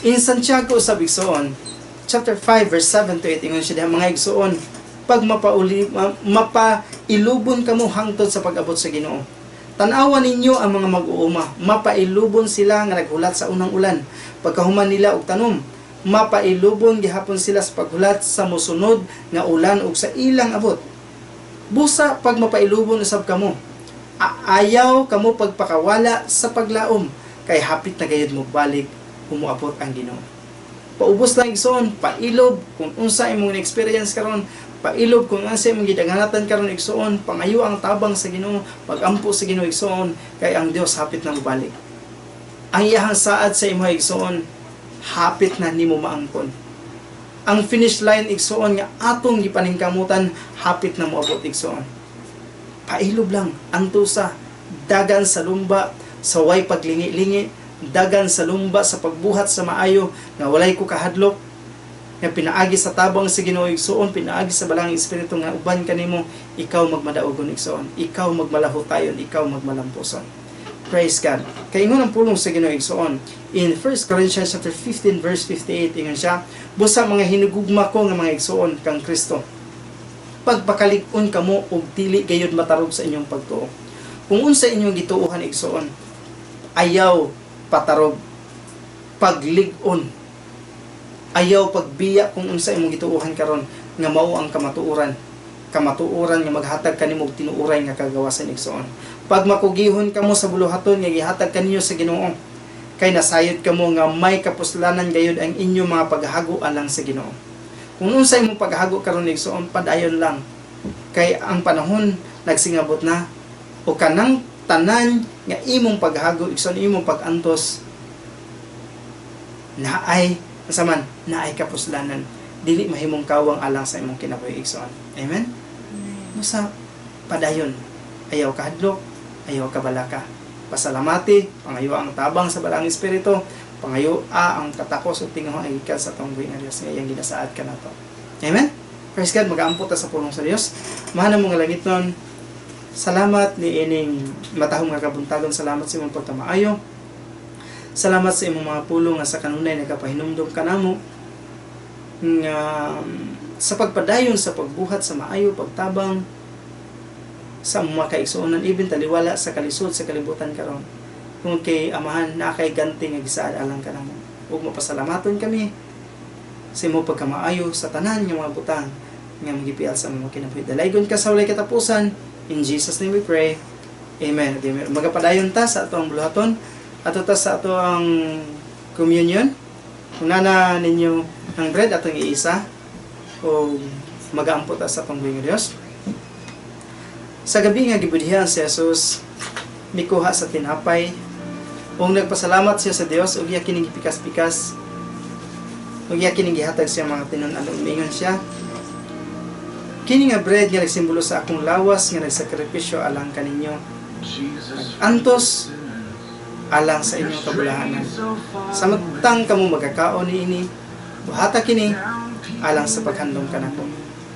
In Santiago sa igsoon, chapter 5 verse 7 to 8, ingon siya diha, "Mga igsuoon, pag mapailubon kamo hangtod sa pag-abot sa Ginoo. Tan-awa ninyo ang mga mag-uuma, mapailubon sila nga naghulat sa unang ulan. Pagkahuman nila og tanom, mapailubon gihapon sila sa paghulat sa mosunod nga ulan ug sa ilang abot. Busa pag mapailubon usab kamo, ayaw kamo pagpakawala sa paglaom, kay hapit na gayud mo balik umuabot ang Ginoo." Paubos lang, igsoon, pailob kung unsa imong experience karon, pailob kung unsa imong gidaghanatan karon, igsoon, pangayo ang tabang sa Ginoo, pagampo sa Ginoo, igsoon, kay ang Dios hapit na mobalik. Ang iyahang saad sa imo, igsoon, hapit na nimo maangkon. Ang finish line, igsoon, nga atong gipaningkamutan, hapit na moabot, igsoon. Pailob lang, antusa, dagan sa lumba, sa way paglingi-lingi, dagan sa lumba sa pagbuhat sa maayo nga walay ko kahadlok, nga pinaagi sa tabang sa Ginoo, igsoon, pinaagi sa Balaang Espiritu nga uban kanimo, ikaw magmadaugon, igsoon, ikaw magmalahutayon, ikaw magmalampuson. Praise God. Kay ingon ang pulong sa Ginoo, igsoon, in 1 Corinthians chapter 15 verse 58, ingon siya, "Busa mga hinugugma ko nga mga igsoon kang Kristo, pagpakalig-on kamo og dili gayud matarog sa inyong pagtuo." Kung unsa inyong gituohan, igsoon, ayaw patarog, paglig-on. Ayaw pagbiya kung unsa imong gituohan karon nga mao ang kamatuoran. Kamatuoran nga maghatag kanimo og tinuoray nga kagawasan, igsoon. Pagmakugihon kamo sa buluhaton nga gihatag kaninyo sa Ginoo, kay nasayod kamo nga may kapuslanan gayud ang inyong mga paghago alang sa Ginoo. Kung unsa imong paghago karon, igsoon, padayon lang. Kay ang panahon nagsingabot na o kanang tanan nga imong paghago, igsoon, imong pagantos, naay unsa man, naay kapuslanan, dili mahimong kawang alang sa imong kinabuhi, igsoon. Amen. Musa padayon, ayaw kahadlok, ayaw kabalaka, pasalamati, pangayo ang tabang sa Balaang Espiritu, pangayo ang katakos ug tinguhang gikan sa atong buhi nga Dios nga iyang ginasaad kanato. Amen. Praise God. Magaampo ta sa pulong sa Dios. Mahal na mga langitnon, salamat ni ining matahom nga kabuntagon. Salamat sa imong pagkamaayo. Salamat sa imong mga pulong nga sa kanunay nagapahinumdom kanamo nga sa pagpadayon sa pagbuhat sa maayo, pagtabang sa mga kaigsuonan, even taliwala sa kalisod sa kalibutan karon. Kung kay Amahan, naa kay ganti nga gisaad alang kanamo. Ug mapasalamaton kami sa imong pagkamaayo sa tanan nga mga butang nga magipial sa mga kinabuhi. Dalaygon ka sa walay katapusan. In Jesus' name we pray. Amen. Amen. Magapadayon ta sa atong buluhaton. Ato ta sa atong communion. Kung nana ninyo ang bread, atong iisa o magaampo ta sa atong buhi nga Dios. Sa gabi nga gibudhian si Jesus, mikuha sa tinapay, ug nagpasalamat siya sa Dios ug iya kining gipikas-pikas ug iya kining gihatag siya mga tinun-an ug miingon siya, "Kini nga bread nga nagsimbolo sa akong lawas nga nagsakripisyo alang kaninyo, antos alang sa inyong kabulahanan. Samtang kamo magakaon niini, buhata kini alang sa paghandom kanako."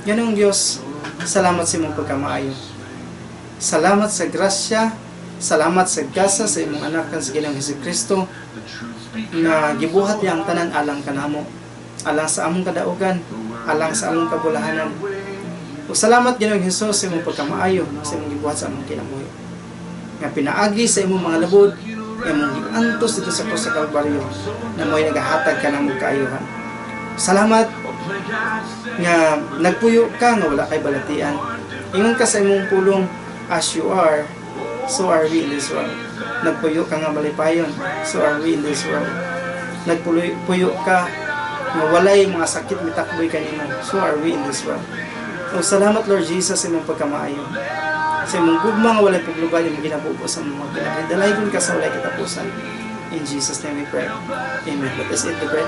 Ginoong Dios, salamat sa imong pagkamaayo. Salamat sa grasya, salamat sa gasa sa imong anak kan sa Ginoong Hesus Kristo nga gibuhat niya ang tanan alang kanamo, alang sa among kadaugan, alang sa among kabulahanan. Ug salamat, Ginoong Hesus, sa imong pagkamaayo, sa imong gibuhat sa among kinabuhi. Nga pinaagi sa imong mga labod, imong giantos dito sa krus sa Kalbaryo na mo'y nagahatag kanamo kaayuhan. Salamat nga nagpuyo ka nga wala kay balatian. Ingon ka sa imong pulong, "As you are, so are we in this world." Nagpuyo ka nga malipayon, so are we in this world. Nagpuyo ka nga walay mga sakit mitakboy kanimo, so are we in this world. O salamat, Lord Jesus, sa imong pagkamaayo. Sa imong gugma nga walay paglubad, imong ginabubo sa imong mga kinabuhi. Dalaygon ka sa walay katapusan. In Jesus' name we pray. Amen. Let us eat the bread.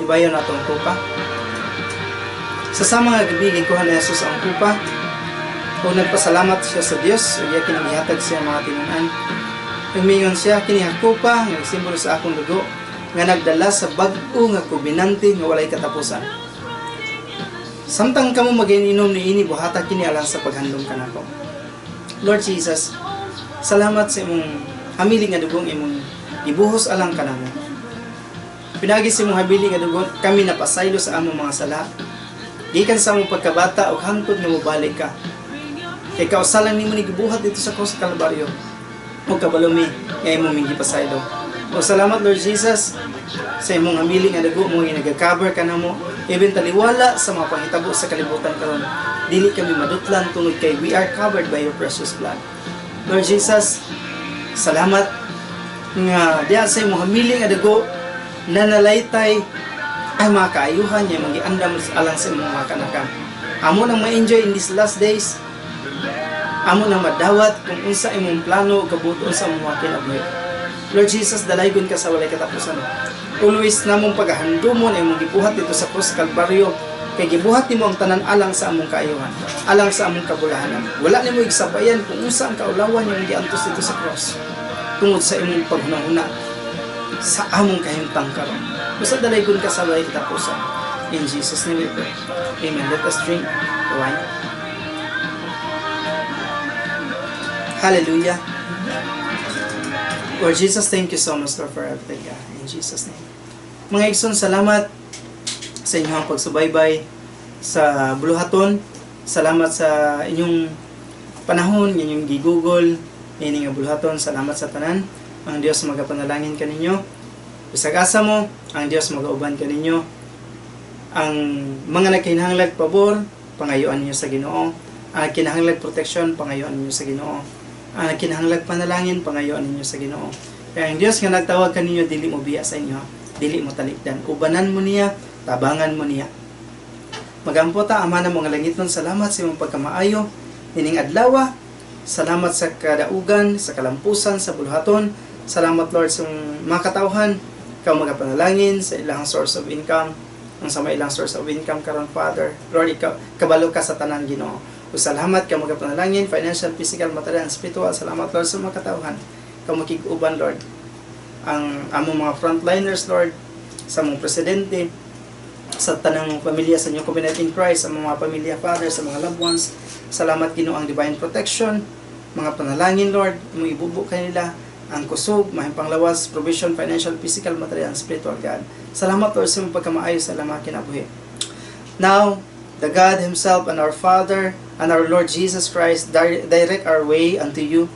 Ibayon nato ang kupa. Sa sama nga gabi, gikuha ni Jesus ang kupa. Ug nagpasalamat siya sa Dios, ug iya kining gihatag siya mga tinun-an. Ug miingon siya, "Kini nga kupa nga simbolo sa akong dugo nga nagdala sa bag-o nga kobinante nga walay katapusan." Samtang kamo magiinom niini, buhata kini alang sa paghandom kanako. Lord Jesus, salamat sa imong hamili nga dugong imong gibuhos alang kanamo. Pinaagi sa imong habili nga dugo, kami napasaylo sa among mga sala. Gikan sa among pagkabata ug hangtod nga mobalik ka. Kay kausa lang nimo ni gibuhat didto sa krus sa Kalbaryo. Ug kabalo mi nga imo ming gipasaylo. O salamat, Lord Jesus, sa imong hamili nga dugo mo nga nagacover kanamo even taliwala sa mga panghitabo sa kalibutan karon. Dili kami madutlan tungod kay we are covered by your precious blood. Lord Jesus, salamat nga diha sa imong hamili nga dugo nanalaytay ay mga kaayuhan niya imong giandam alang sa imong mga kanakan. Amo nang ma-enjoy in these last days. Amo nang madawat kung unsa imong plano ug kabuoton sa among mga kinabuhi. Lord Jesus, dalaygon ka sa walay katapusan. Always namong pagahandumon ang imong gibuhat didto sa krus Kalbaryo kay gibuhat nimo ang tanan alang sa among kaayuhan, alang sa among kabulahanan. Wala nimo igsabayan kung unsa ang kaulawan imong giantos didto sa cross tungod sa imong paghunahuna sa among kahimtang karon. Basta dalaygon ka sa walay katapusan. In Jesus' name we pray. Amen. Let us drink the wine. Hallelujah. Lord Jesus, thank you so much, Lord, for everything, God. In Jesus' name. Mga igsoon, salamat sa inyong pagsubaybay sa buluhaton. Salamat sa inyong panahon, inyong gigugol, ini nga buluhaton. Salamat sa tanan. Ang Dios magapanalangin kaninyo. Bisag asa mo, ang Dios magauban kaninyo. Ang mga nagkinahanglag pabor, pangayuan ninyo sa Ginoo. Ang kinahanglag protection, pangayuan ninyo sa Ginoo. Ang kinahanglag panalangin, pangayuan ninyo sa Ginoo. Kaya ang Dios nga nagtawag kaninyo, dili mo biya sa inyo, dili mo talikdan. Ubanan mo niya, tabangan mo niya. Magampo ta. Ama ng mga langitnon, salamat sa imong pagkamaayo ining adlaw. Salamat sa kadaugan, sa kalampusan, sa buluhaton. Salamat, Lord, sa mga katawhan. Ikaw magapanalangin sa ilang source of income. Ang sa mga ilang source of income karon, Father. Lord, ikaw kabalo ka sa tanan, Ginoo. Ug salamat ka magapanalangin, financial, physical, material, and spiritual. Salamat, Lord, sa mga katawhan. Ikaw makig-uban, Lord. Ang among mga frontliners, Lord, sa among presidente, sa tanang pamilya sa New Covenant in Christ, sa mga pamilya, Father, sa mga loved ones. Salamat, Ginoo, ang divine protection, mga panalangin, Lord, imong ibubo kanila ang kusog, maayong panglawas, provision, financial, physical, material, and spiritual, God. Salamat, Lord, sa imong pagkamaayo sa ilang mga kinabuhi. Now, the God Himself and our Father and our Lord Jesus Christ direct our way unto you,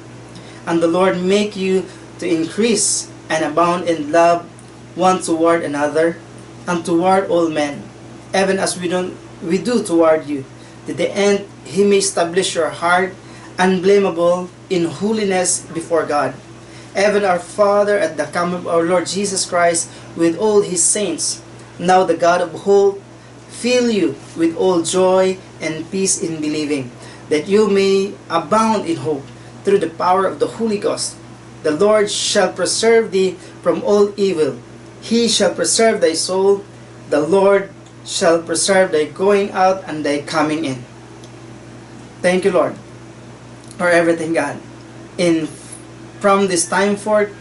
and the Lord make you to increase and abound in love one toward another and toward all men, even as we don't we do toward you, to the end He may establish your heart unblameable in holiness before God, even our Father, at the coming of our Lord Jesus Christ with all His saints. Now the God of hope fill you with all joy and peace in believing, that you may abound in hope through the power of the Holy Ghost. The Lord shall preserve thee from all evil. He shall preserve thy soul. The Lord shall preserve thy going out and thy coming in. Thank you, Lord, for everything, God. In from this time forth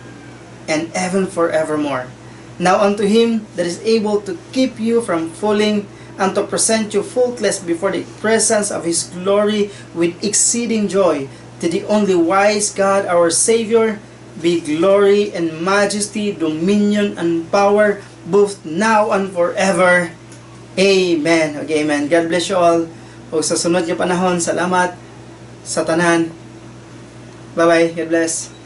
and even forevermore. Now unto Him that is able to keep you from falling and to present you faultless before the presence of His glory with exceeding joy, to the only wise God, our Savior, be glory and majesty, dominion and power, both now and forever. Amen. Okay, amen. God bless you all. Ug sa sunod nga panahon, salamat sa tanan. Bye-bye. God bless.